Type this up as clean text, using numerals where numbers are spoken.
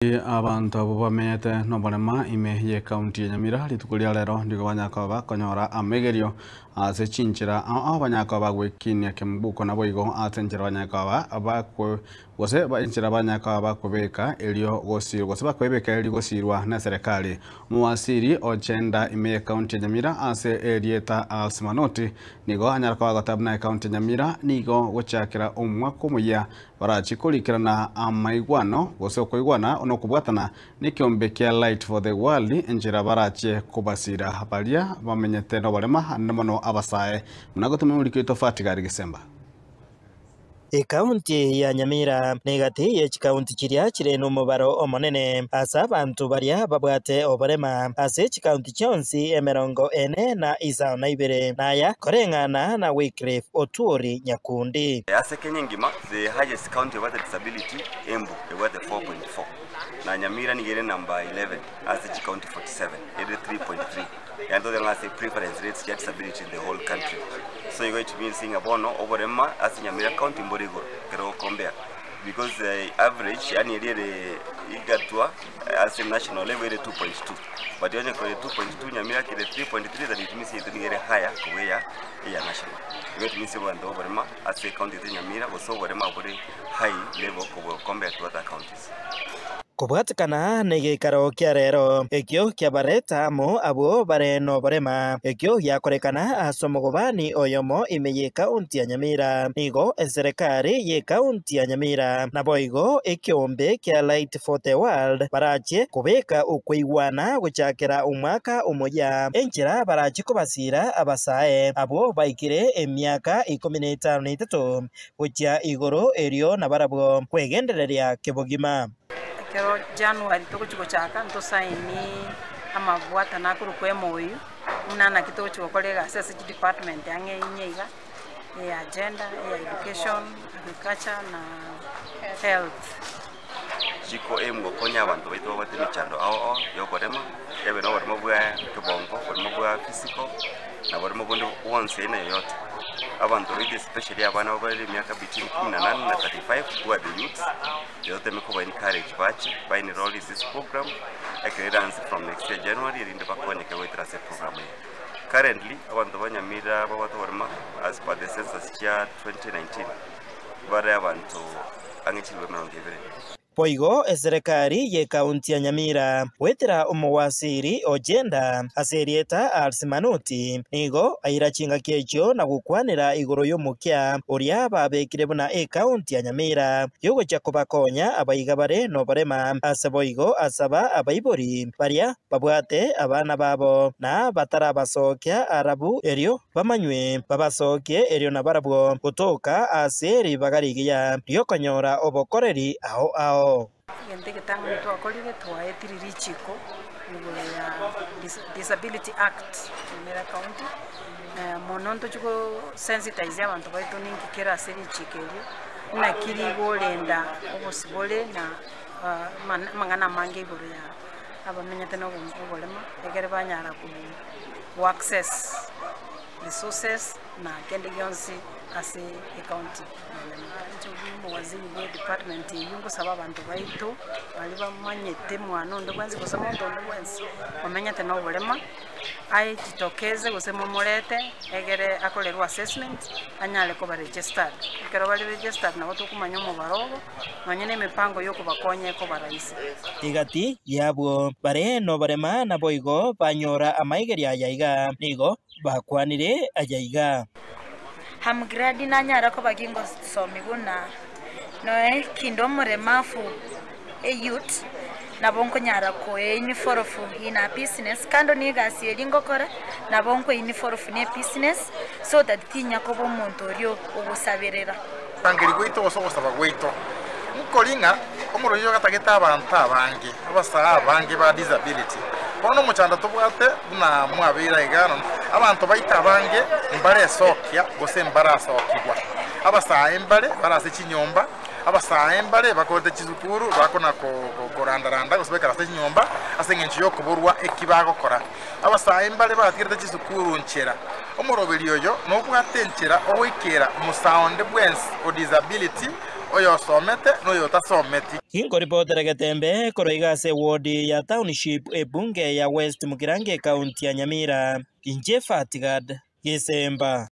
Abanto abwo bamenyete noborema ime y'ekaunti ya Nyamira rituko ria rero nigo banyara koba bakonyora amegerio ase chinchera ao ao banyara koba bagwekinia kembuko naboigo ase enchera banyare koba bakwe gose enchera banyare koba bakobeka erio gosirwa gose bakoebeka erio gosirwa neserekari. Omowasiri o gender ime y'ekaunti ya Nyamira ase erieta Alsi Manoti nigo anyara koba agoteba buna ekaunti ya Nyamira nigo gochakera omwaka omoyia Barachie korikerana amaigwano, gose okoigwana nokobwatana nekeombe kia Light for the World, enchera barachie kobasira baria bamenyete noborema naende mono abasae, buna gotoma omoriki oito Fatigari Gesemba. Ekaunti ya Nyamira negati ye chikaunti chiria chire nomobaro omonene ase abanto baria babwate oborema ase chikaunti chionsi emerongo ene na isano na ibere, naya koreng'ana na Wycliffe Otwori Nyakundi. Ase Kenya engima, the highest county ebwate disability, Embu ebwate 4.4 na Nyamira nigo ere number 11 ase chicounty 47 ere 3.3 yaani totebe ng'a ase prevalence rates chia disability in the whole country. So igo it means ng'a bono oborema ase Nyamira county mbore igoro ekero ogocompare because average yaani eria ere igatwa ase national level ere 2.2 but onye kore 2.2 Nyamira kere 3.3 then it means yaito nigo ere higher kobua eya eya national. Igo it means abanto boborema ase ecounty yaito ya Nyamira gose oborema bore high level kobua compared to other counties. Kobwatekana negeikaro kia rero, ekio kiabareta amo abwo bare noborema, ekio giakorekana ase omogobani oyomo ime y'ekaunti ya Nyamira. Nigo eserekari y'ekaunti ya Nyamira naboigo ekeombe kia Light for the World barachie kobeka okoigwana gochakera omwaka omoyia, enchera barachie kobasiira abasae abwo baikire emiaka ikomi na etano na etato gochia igoro erio nabarabwo kwegendereria kebogima. Ekero January togochia gochaka ntosaini amabwatano akorokwa MOU, buna naki togochia gokora egasi ase chidepartment ang'e inye iga, eya gender, eya education, agriculture na health. Chiko aim gokonya abanto baito babwate emechando ao ao ya okorema, ebe na oboremo bwa kebongo, oboremo bwa physical, na oboremo bonde bwonsi aina yoyote. Abanto baito especially abana bare emiaka between kumi na nane na 35 who are the youths, toteme koba encourage bache ba enroll in this program, ekero eranse from next year January erinde bakonyeke goetera ase eprogram eye. Currently, abanto ba Nyamira babwate oboremo as per the census chia 2019, bare abanto ang'e chilifu 20. Boigo eserekari y'ekaunti ya Nyamira goetera omowasiri o Gender ase erieta Alsi Manoti nigo aira chingaki echio na gokwanera igoro y'omokia oria babekire buna ekaunti ya Nyamira yogochia kobakonya abaiga bare noborema ase boigo asaba abaibori baria babwate abana babo na batarabasokia arabu erio bamanywe, babasokie erio nabarabwo gotoka ase ribaga rigiya ri'okonyora obokoreri ao ao. Egento egetang'ani twakorire, twaetire richiko igoro ya Disability Act Nyamira County, mono ntochie go sensitize abanto baito ninki kere ase richiko erio, naki rigorenda obosibore na amang'ana amange igoro ya abamenyete na oborema, ekere banyara go access resources na kende gionsi ase ecounty ya Nyamira. Inche buna omowaziri bwe edepartment eyio ngosaba abanto baito baria bamanyete mwana onde bwensi gose monto onde bwensi omenyete na oborema, aejitokeze gose momorete egere akorerwe assessment anyare koba registered. Ekero bare registered nabo tokomanya omobaro obo, nonye na emepango ya okobakonya ekoba rahisi. Egati y'abwo bare noborema naboigo banyora amaigerio aya iga, nigo bakwanire aya iga. I'm glad nanyara koba gingosomi buna noe kinde omoremafu a youth nabo nkonyara koe involve in a business kando na egasi eria ngokora nabo nkoe involve na ebusiness so that tinya koba omonto oria ogosaberera. Ogosangereria gwaito gose ogosaba gwaito nkori ng'a omorwoti oyo gatagete abanto abange, abasae abange ba disability. Bono omochando tobwate buna mwabeire aiga nonya abanto baito abange mbaresokia gose mbarasokigwa. Abasae mbare bare ase chinyomba, abasae mbare bakorete chisukuru bakona korandaranda gose baikara ase chinyomba ase eng'encho yokoborwa eki bagokora. Abasae mbare batigerete chisukuru nchera. Omoroberi oyo nobwate enchera ogoikera omosae onde bwensi o disability. Oyosomete na oyotasometi. Ginkoripotera Getembe korwa iga ase ewodi ya Township ebunge ya West Mugirango ekaunti ya Nyamira, inche Fatigad Gesemba.